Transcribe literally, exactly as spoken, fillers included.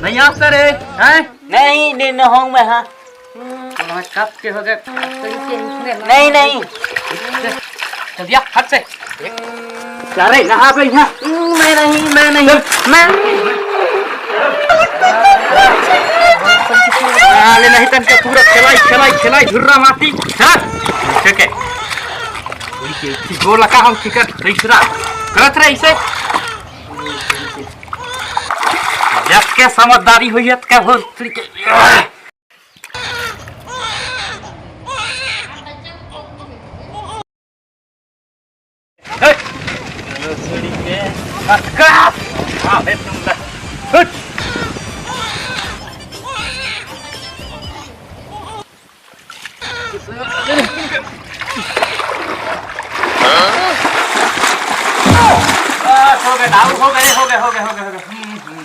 नहीं आता रे, हैं? नहीं, नहीं, न हूँ मैं, हाँ। कब के हो गए? नहीं, नहीं। चल दिया, हट से। अरे, नहा बे यहाँ। मैं नहीं, मैं नहीं, मैं नहीं। नहा ले नहीं तन के पूरा खेलाई, खेलाई, खेलाई, झुर्रा माटी। चल, ठीक है। गोला का हम टिकट तीसरा करत रहे इसे। जब के समझदारी हुई है, तो क्या हो? बस, हो गए, डाउन हो गए, हो गए, हो गए, हो गए, हो गए। हम्म, हम्म।